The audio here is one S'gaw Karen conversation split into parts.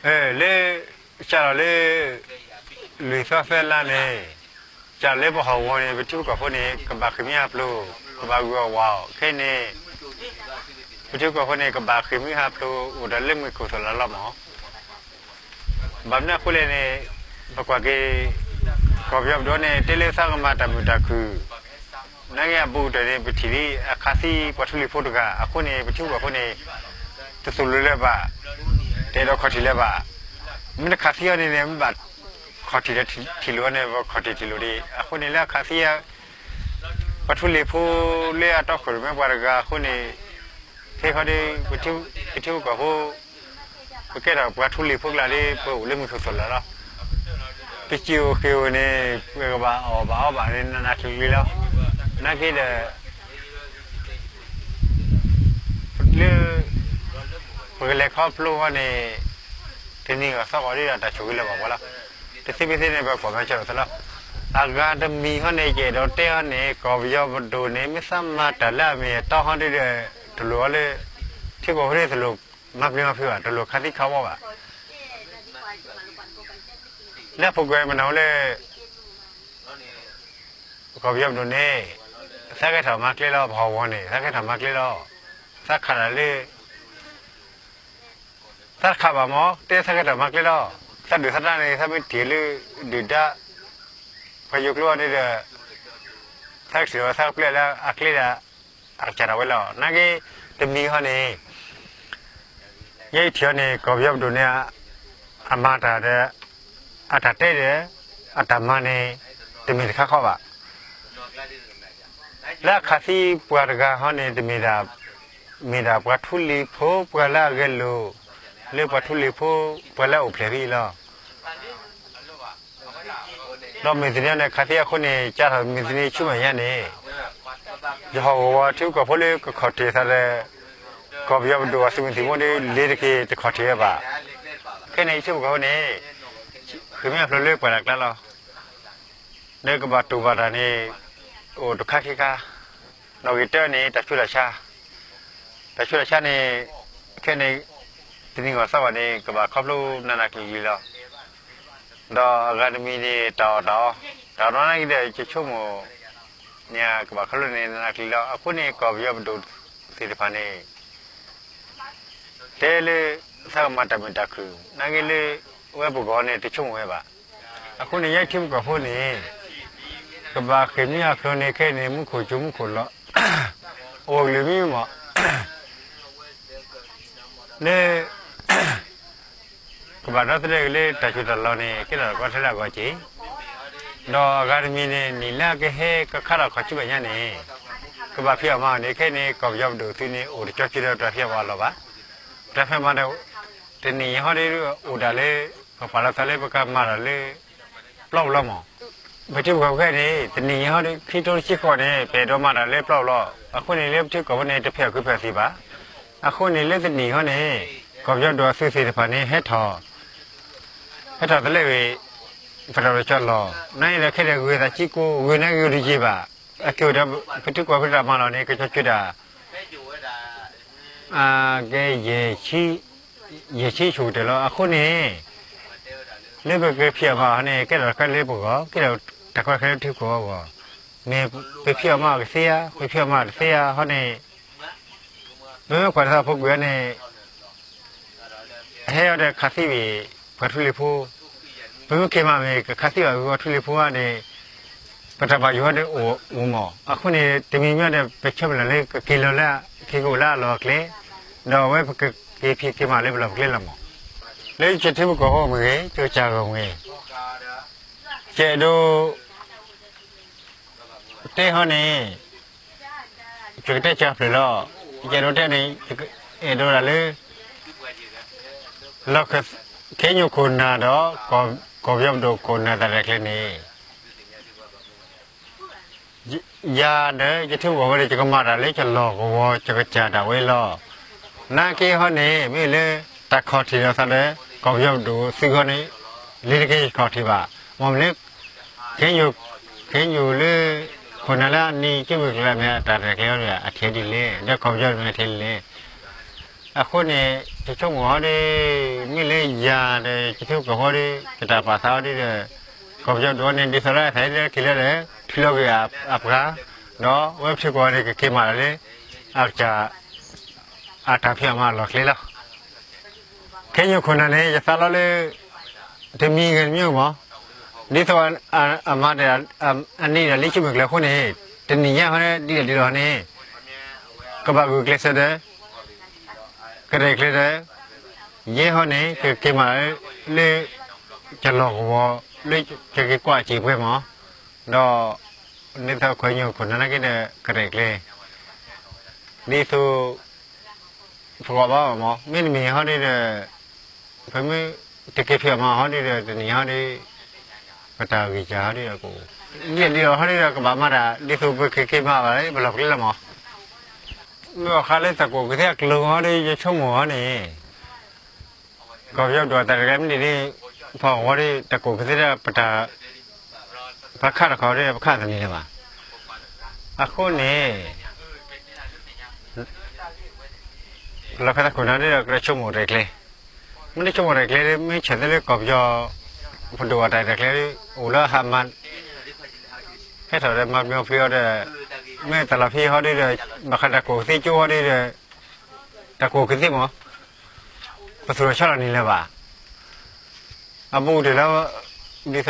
လၢ စးထီၣ်လၢ လွံၢ်သီသၢလါန့ၣ် စးထီၣ်လၢပဟီၣ်ကဝီၤန့ၣ် ပထံဖိကီၢ်ဖိန့ၣ် ကဘၣ်ဃ့ၢ်မှံဟးဖျိး ကဘၣ်ဂုၤအီၣ်ဝးအီၣ် ခဲအံၤန့ၣ် ပထံဖိကီၢ်ဖိန့ၣ် ကဘၣ်ဃ့ၢ်မှံဟးဖျိး အိၣ်ဒီးလၢမုၢ်ခိၣ်သီၣ်လီၤလီၤမး. ဘၣ်မနုၤအဃိလဲၣ်န့ၣ် ပကွၢ်က့ၤ ကီၢ်ပယီၤပဒိၣ်န့ၣ် တဲလၢသးကမၤတၢ်မုာ်တၢ်ခုၣ် နာ်က့အဘူးကတၢၢ်န့ၣ် ပထံၣ်လံ အခးသံပှၤထူလံၤဖိတဂၤ အဃိန့ၣ် ပထံဖိကီၢ်ဖိန့ၣ် တသိၣ်လိလၢၤဘၣ်, တအဲၣ်ဒိးခီၣ်ထံးလၢၤဘၣ်. မ့ၢ်တခးသံအီၤန့ၣ်န့ၣ် မ့ၢ်ဘၣ်ခီၣ်ထံးဒီးထံၣ်လိာ်အီၤန့ၣ် ပခီၣ်ထံးထံၣ်လိာ်ဒံး. အဃိန့ၣ်လၢအခးသံ ပှၤထူလံၤဖိလၢအတီခိၣ်ရိၣ်မဲပှၤတဂၤအဃိန့ၣ် ခဲခီဒီး ပထံဖိကီၢ်ဖိ ပကဲထီၣ်ပှၤထူလံၤဖိကျါဒီး ပအိၣ်လၢမုၢ်ခိၣ်သီၣ်လီၤလီၤ. ပစံၣ်အိၣ်ဃ့ၢ်အိၣ်န့ၣ် ပကဘၣ်အီၣ်ဘၣ်အီဘၣ်န့ၣ် နးနးကျံၤကျံၤလီၤ. နာ်က့ဒီး လၢ ပကလဲၤခီဖျိအီၤန့ၣ် တနံၤဂီၢ်သီဂီၢ်ဒီးတၢ်ဆိၣ်ဂ့ၤလၢၤဘၣ်ပှၤလီၤ. တသ့ဖဲသ့န့ၣ် ပကွၢ်မဲာ်ကၢၤလီၤသလီၤ. အဂၤတမံၤဟီန့ၣ် ယအဲၣ်ဒိးတဲအီၤန့ၣ် ကီၢ်ပယီၤပဒိၣ်န့ၣ် မ့ၢ်သးမၤတၢ်လၢအမ့ၢ်အတီဟီဒ်ဒီး တလိၣ်အီၤလၢ ထံကီၢ်ဖိန့ၣ်တလိၣ်မၤပျံၤမၤဖုးဘၣ်, တလိၣ်ခးသံခးဝီဘၣ်. လၢအပူၤကွံာ်မနုၤလၢ ကီၢ်ပယီၤပဒိၣ်န့ၣ် သးကဲထီၣ်မၤကျဲလီၤ, ပဟီၣ်ကဝီၤန့ၣ် သးကဲထီၣ်မၤကျဲလီၤ. သးခးတၢ်လၢ သးတခးဘၣ်မး, တဲသးကဲထီၣ်မၤကျဲလီၤ. သးဒုၣ်သးဒါန့ၣ် သးမ့ၢ်ထံၣ်လၢ ဒုၣ်ဒါ ပှၤယိၤကျိအီၤန့ၣ်ဒီး သးကထံၣ်လီၤ သးကပျဲလၢအကျဲဒီး အကစၢ်ဒၣ်ဝဲလီၤ. နာ်က့ တမံၤဟီန့ၣ် ယဲယထံၣ်အီၤန့ၣ် ကီၢ်ပယီၤပဒိၣ်န့ၣ် အမၤတၢ်ဒီး အတၢ်တဲဒီး အတၢ်မၤန့ၣ် တမ့ၢ်တခါဃီဘၣ်. လၢအခးသံပှၤတဂၤဟီန့ၣ် တမ့ၢ်ဒၣ် မ့ၢ်ဒၣ်ပှၤထူလံၤဖိ ပှၤလၢအဂဲၤလိာ် လၢပှၤထူလံၤဖိ ပှၤလၢအအိၣ်ဖျဲၣ်ဖဲအံၤလီၤ. ဒီးမုၢ်တနံၤန့ၣ် ခးသံအဃိန့ၣ် ကၢ်ထီၣ်မုၢ်တနံၤဆူမဲာ်ညါန့ၣ် ယဟီၣ်ကဝီၤထံကီၢ်ဖိလၢကခီၣ်ထံးသးဒီး ကီၢ်ပယီၤပဒိၣ်အသုးမုၢ်သံၣ်ဘိန့ၣ် လ့ၤတက့ၤတခီၣ်ထံးဝဲဘၣ်. ခဲန့ၣ် ယထံဖိကီၢ်ဖိန့ၣ် ဃ့ၢ်မှံဟးဖျိးလၢပှၤတၢ်ကျါလီၤ. ဒီးကဘၣ်တူၢ်ဘၣ်တၢ်န့ၣ် အိၣ်တခါခံခါ, နီၣ်ဂံၢ်တၢန့ၣ် တၢ်ဆူးတၢ်ဆါ, တၢ်ဆူးတၢ်ဆါန့ၣ် ခဲန့ၣ် တနံၤဂီၢ်သီဂီၢ်န့ၣ် ကဘၣ်ခီဖျိနးနးကျံၤကျံၤလီၤ. ဒီးအဂၤတမံၤန့ၣ် တၢ်အီၣ်တၢ်အီ, တၢ်အီၣ်တၢ်အီနာ်က့ဒီး ယဆိကမိၣ် န့ၣ်ကဘၣ်ခီဖျိန့ၣ် နးနးကျံၤလီၤ. အဃိန့ၣ် ကီၢ်ပယီၤပဒိၣ်သ့ၣ်တဖၣ်န့ၣ် တဲလၢ သးကမၤတၢ်မုာ်တၢ်ခုၣ် နာ်က့လၢ ဝဲပဂီၢ်န့ၣ် တဆိကမိၣ်ဝဲဘၣ်. အဃိန့ၣ် ယဲထံဖိကီၢ်ဖိန့ၣ် ကဘၣ်ဃ့ၢ်မှံဟးဖျိးန့ၣ် ခဲအံၤန့ၣ် မူခိၣ်ကၠိမူခိၣ်လီၤ, အဂီၢ်ကလုာ်မံမီၢ် လၢ ကဘၣ်ဒီသဒၢက့ၤလၢတၢ်စူၢ်တၢ်လီၢ်န့ၣ် ကဲထီၣ်တၢ်ကီထဲလၢအဂီၢ်က့ၤ, ဒီးအဂၤတမံၤန့ၣ် နံၣ်လၢအကဟဲကခါထီၣ်ခီၣ်ဆူမဲာ်ညါန့ၣ် ကဘၣ်ဖံးအီၣ်မၤအီၣ်န့ၣ် ခဲအံၤန့ၣ် ကီၢ်ပယီၤပဒိၣ်သုးန့ၣ် အိၣ်တကၠီကၠီဒီးတၢ်ဖံးအီၣ်မၤအီၣ်လီၤဘၣ်. တၢ်ဖံးမၤဒီး တနံၣ်အံၤဟီဒီး အိၣ်ဒၣ်လၢ ပပာ်လီၤသးလၢပကမၤတၢ်လၢ ပျီပူၤလီၤမီၢ်. ပထံပကီၢ်ခဲအံၤန့ၣ် တနံၣ်အံၤဟီဒီး ခံထိတဆံဃိးန့ၣ် ပအဲၣ်ဒိးမၤတၢ်လၢပျီပူၤလီၤ. အဃိန့ၣ် လၢပထံပကီၢ်ဖိန့ၣ် တဖံးအီၣ်ခုဖံးအီၣ်သံးဘၣ်. အဃိန့ၣ် လၢတနံၣ်အံၤဟီန့ၣ် ကီၢ်ပယီၤပဒိၣ်အသုးသ့ၣ်တဖၣ်န့ၣ် ဟဲထီၣ် ဟဲထီၣ်သလဲဝံၤ ပတၢ်လီၢ်ကၠီလီၤ. နာ်က့ဒီးခဲဒီးဂုၤသးစ့ကိး ဂုၤနာ်က့ဂုၤတယံာ်ဘၣ်. အက့ၤအိၣ်ဒီး ပထံပကီၢ်ဖိတၢ်မၤလီၢ်န့ၣ် ကကၠီကၠီဒၣ် ကဲ ယဲၢ်ဆံ ယဲၢ်ဆံဆူၣ်ကတၢၢ်လီၤ. အဃိန့ၣ် လၢပကဖံးအီၣ်မၤအီၣ်န့ၣ် ကဲထီၣ်တၢ်ကီလၢပဂီၢ်, ကဲထီၣ်တၢ်ကီခဲလၢပထံပကီၢ်ဖိအဂီၢ်, မ့ၢ်ပဖံးအီၣ်မၤအီၣ်ကသ့ဧါ, ပဖံးအီၣ်မၤအီၣ်တသ့ဧါဟီန့ၣ်, မ့မ့ၢ်ကွၢ်တၢ်သးဖိကွံာ်အီၤန့ၣ် ဟဲအီၤဒီးခးသံဝံၤ ပှၤထူလံၤဖိ, ပမ့ၢ်က့ၤမၤမ့ၢ်ကခးသံဘၣ်ဝံၤပှၤထူလံၤဖိဧါန့ၣ် ပတၢ်ဘၣ်ယိၣ်အီၤဒီးအိၣ်မီၢ်. အဃိန့ၣ် တမံၤမံၤဒီး ပဆၢမုၢ်လၢ်လၢကက့ၤလီၤလၢအလီၢ်အကျဲ, ဒီးအဝဲပကက့ၤဖံးက့ၤမၤလၢပလီၢ်ပကျဲလီၤမီၢ်. လၢယထံဖိကီၢ်ဖိမ့ၢ်ဂ့ၤ, ယကစၢ်ဂီၢ်မ့ၢ်ဂ့ၤ, ယအဲၣ်ဒိး တဲဟီန့ၣ် ယကတဲကၢ်ဖျၢၣ်လီၤ. ယအဲၣ်ဒိးတဲန့ၣ် ယအဲၣ်ဒိးဒၣ်လၢ လီၢ် ခဲညိၣ်ခိၣ်နၢ်ဒီး ကီၢ်ပယီၤပဒိၣ်ခိၣ်နၢ်တၢ်ရဲၣ်ကျဲၤန့ၣ် ယၤဒီး ယထံဖိကီၢ်ဖိန့ၣ် ယကမၤတၢ်လၢယလီၢ်ကဝီၤ ယကစၢ်ဒၣ်ဝဲလီၤ. နာ်က့ဟီန့ၣ် မ့ၢ်လၢတၢ်ခီၣ်ထံးဒီးသးဒီး ကီၢ်ပယီၤပဒိၣ်သုးဟီန့ၣ် လ့ၤတက့ၤယခီၣ်ထံးဘၣ်. မ့ၢ်မနုၤ ခဲညိၣ် ခဲညိၣ်လၢ ခိၣ်နၢ်လၢအနံၤက့မုၢ်ကျဲမ့ၢ်အတၢ်ရဲၣ်ကျဲၤအီၤန့ၣ် အထံၣ်ဒ်လဲၣ်, ဒီးကီၢ်ပယီၤမ့ၢ်အထံၣ်ဒ်လဲၣ်. အဃိန့ၣ် ယဆိကမိၣ်ဟီဒ် မ့ၢ်လၢယၤဒီး ယထံကီၢ်ဃီဒီး ယတၢ်ပာ်သးဟီဒ်ဒီး ကီၢ်ပယီၤဒိၣ်န့ၣ် ဒ်သိးလၢအသးလၢက့ၤလၢဒီး ထုးလီၤကွံာ်အပှၤ ဒီးဝဲဖဲကီၢ်န့ၣ် ကက့ၤမၤလၢ အကစၢ် အတၢ်ဖံးအီၣ်မၤအီၣ်လီၢ်ကျဲလီၤ. ခဲအံၤခိၣ်နၢ်န့ၣ် ယသးလီလၢ တမံၤဂ့ၤတမံၤမး ဒ်သိးအမၤဒီး အန့ၢ်ဒီးလံာ်ဆူမဲာ်ကျဲအဃိန့ၣ် တနံၤညါဟီဒ်လဲၣ်ဒ်လဲၣ်န့ၣ် ကဘၣ်ဂုာ်ကျဲးစၢးဒီး ကရဲၣ်ကျဲၤဒီး ယဲဟီန့ၣ် ကက့ၤမၤလၢ ကလီၢ်ကဝီၤ လၢကက့ၤကွၢ်စံာ်ပှဲၤမး ဒီး ဒ်သိးခိၣ်နၢ်နာ်က့ဒီး ကရဲၣ်ကျဲၤ ဒ်သိး ပဂီၢ်ဘၣ်အီၤမး မ့တမ့ၢ်ဟီဒ်ဒီး ပမ့ၢ်တက့ၤဖံးအီၣ်မၤအီၣ်ဟီဒ်ဒီး တနံၤဟီဒ် ပတၢ်ဂံၢ်စၢ်ဟီဒ်ဒီးကအိၣ် ဒ်လဲၣ်ဒ်လဲၣ်ဟီဒ်ဒီး ကဘၣ်မၤတၢ် ဒ်သိးပကက့ၤမၤဘၣ်လၢပလီၢ်ပကျဲလီၤမး. မ့ၢ်ဘၣ်ဃးလၢတၢ်ကူၣ်ကသ့အကျိၤဟီဒ် ယဆိကမိၣ်ဟီန့ၣ် ကီၢ်ပယီၤပဒိၣ်အတၢ်ရဲၣ်ကျဲၤမ့ၢ်ဒ်န့ၣ် ပှၤဂီၤဒ်တၢ်ကူၣ်ကသ့ဒီးပတၢ် ပခးတခီဒ်ပခးသန့ၤလၢၤဘၣ်. အဃိန့ၣ် လီၢ်ခၢၣ်သးခိၣ်နၢ်ဒ်ဒီး ကရၢဆိကမိၣ်ရဲၣ်ကျဲၤ, မ့ၢ်တဆိကမိၣ်ရဲၣ်ကျဲၤ မ့ၢ်ဆၢၣ်သ့လၢကီၢ်ပယီၤ ပဒိၣ်အတၢ်ရဲၣ်ကျဲၤ အိၣ်လၢအဟးမၤ ဟဲထီၣ်ဒီးမၤပျံၤဖုးအီၤဒီး မ့ၢ်တၢ်လီၢ်ဖဲဟီဒ်ဒီး ဘၣ်ဃးတၢ်ကူၣ်ကသ့ကၠိဟီဒ်ဒီး တၢ်ကူၣ်ကသ့မး ပသူၣ်ထီၣ်ဆီလီၤန့ၣ်လၢၤဘၣ်. အဘူးကတၢၢ်လၢ ဒ်သိး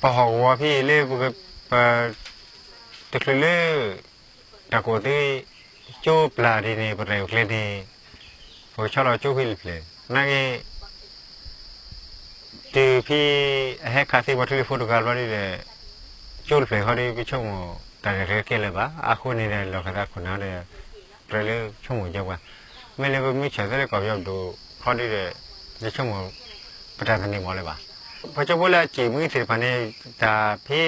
ပဟီၣ်ကဝီၤဖဲအံၤလၢ ပ တချုးလၢ တၢ်ကူၣ်သ့ ကၠိပျၢ်ဒ်န့ၣ် ပရဲၣ်ကျဲၤန့ၣ် ပကဆီလီၤကၠိဖဲတဖျၢၣ် နာ်က့ တုၤဖဲအဟဲခးသံပှၤထူလံၤဖိတဂၤဘျီဒ်ဒီး ကၠိတဖျၢၣ်ဃီဒီး ပဆိကမိၣ်တၢ်ရဲၣ်ကျဲၤကဲလၢၤဘၣ်. အဃိန့ၣ်ဒီး လီၢ်ခၢၣ်သးခိၣ်နၢ်ဒီး ကြၢးလၢဆိကမိၣ်ကၠိပှၤ, မ့ၢ်လၢပမ့ၢ်ဆၢၣ်သ့လၢကီၢ်ပယီၤပဒိၣ်ခီဒီး ယဆိကမိၣ် ပတၢ်သန့ၤမးလၢၤဘၣ်. ပကၠိဖိလၢအစံၣ်မှံသ့ၣ်တဖၣ်န့ၣ် တၢ်ဖဲ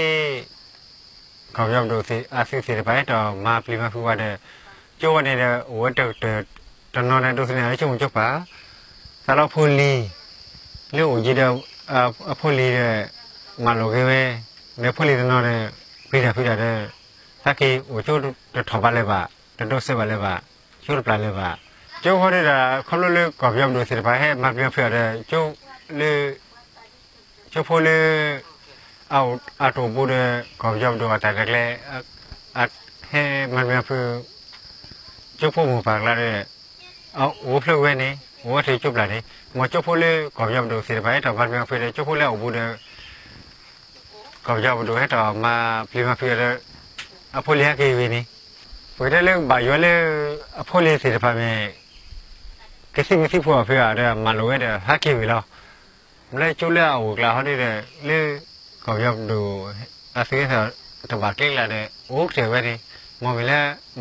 ကီၢ်ပယီၤပဒိၣ်အသုးသ့ၣ်တဖၣ် ဟဲထီၣ်မၤပျံၤမၤဖုးဝဲဒီး ကၠိဝဲန့ၣ်ဒီး အိၣ်ဝဲတကတၢၢ်တနီၤဒီး ဒိးသန့ၤလၢဆိကမိၣ်ကၠိပှၤ သးလီဖိလံၤ လၢအိၣ်ယံၤဒီး အဖိလံၤဒီး မၤလိာ်က့ၤဝဲ ဒီးဖိလံၤတနီၤဒီး ပျံၤတၢ်ဖုးတၢ်ဒီး ဟဲက့ၤအိၣ်ကၠိတထီၣ်ဘၣ်လၢၤဘၣ်, တဒိးစဲးဘၣ်လၢၤဘၣ်, ကၠိတပျၢ်လၢၤဘၣ်. ကၠိဃီဒီး ခီဖျိလၢကီၢ်ပယီၤပဒိၣ်သ့ၣ်တဖၣ် ဟဲမၤပျံၤမၤဖုးအီၤဒီး ကၠိလၢ ကၠိဖိလၢ အအိၣ်အတအိၣ်ဘူးဒီး ကီၢ်ပယီၤပဒိၣ်အတၢ်ရဲၣ်ကျဲၤ ဟဲမၤပျံၤမၤဖုး ကၠိဖိမိၢ်ပၢ်ကျါဒီး အအိၣ်ဖျိဝဲန့ၣ် အိၣ်ဝဲတ့ၢ်ကၠိပျၢ်န့ၣ် မ်ကၠိဖိလၢကီၢ်ပယီၤပဒိၣ်သ့ၣ်တဖၣ် ဟဲထီၣ်မၤပျံၤမၤဖုးဒီး ကၠိဖိလၢအအိၣ်ဘူးဒီး ကီၢ်ပယီၤပဒိၣ်ဟဲထီၣ်မၤပျံၤမၤဖုးအီၤဒီး အဖိလံၤဟဲက့ၤဂ့ၤန့ၣ် ပကတဲလၢဘၣ်ယွၤလၢ အဖိလံၤသ့ၣ်တဖၣ်မ့ၢ် ကသံၣ်မုၢ်သံၣ်ဖိအီၤဖဲအီၤဒီး မၤလိာ်ဝဲဒီးဟဲက့ၤဝံၤလီၤ. လၢကၠိလၢအအိၣ်ကျါဟီဒ်ဒီး လၢ ကီၢ်ပယီၤပဒိၣ် အသုးသ့ၣ်တဖၣ်တဘၣ်ကျဲကျါဒီး အိၣ်ကတၢၢ်ဝဲန့ၣ် မ်မ့ၢ်လၢ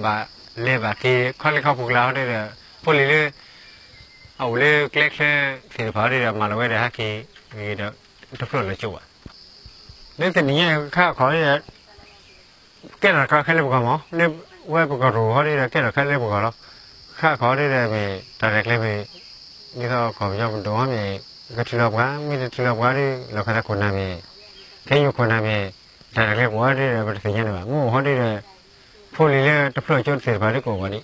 ဘၣ်လဲၤဘၣ်က့ၤခီလ့ခီပူၤကျါဟီဒ်ဒီး ဖိလံၤလၢ အအိၣ်လၢကျဲချၢသ့ၣ်တဖၣ်ဟီဒ်ဒီး မၤလိာ်ဝဲဒီးဟဲက့ၤဂ့ၤဒီး တဖျိလၢၤကၠိဘၣ်. လၢတနံၤညါခါခီ ကဲထီၣ်တခါခဲလၢပဂီၢ်မး လၢဝဲပကရိၣ်ဟီဒ်ဒီး ကဲထီၣ်ခဲလၢပဂီၢ်လီၤ. ခါခီဒ်ဒီးမ့ၢ်တၢ်ရဲၣ်ကျဲၤမ့ၢ် ဒ်သိးကီၢ်ပယီၤပဒိၣ်ဟီမ့ၢ် ကထုးလီၤပှၤ မ့ၢ်တထုးလီၤပှၤဒီး လီၢ်ခၢၣ်သးခိၣ်နၢ်မ့ၢ် ခဲအံၤခိၣ်နၢ်မ့ၢ် တၢ်ရဲၣ်ကျဲၤပှၤဒ်ဒီး ပတသ့ၣ်ညါန့ၣ်ဘၣ်. မ့ၢ်အိၣ်ဟီဒ်ဒီး ဖိလံၤလၢတဖျိကၠိသ့ၣ်တဖၣ်ဒ်ကအိၣ်ဘၣ်ဒံး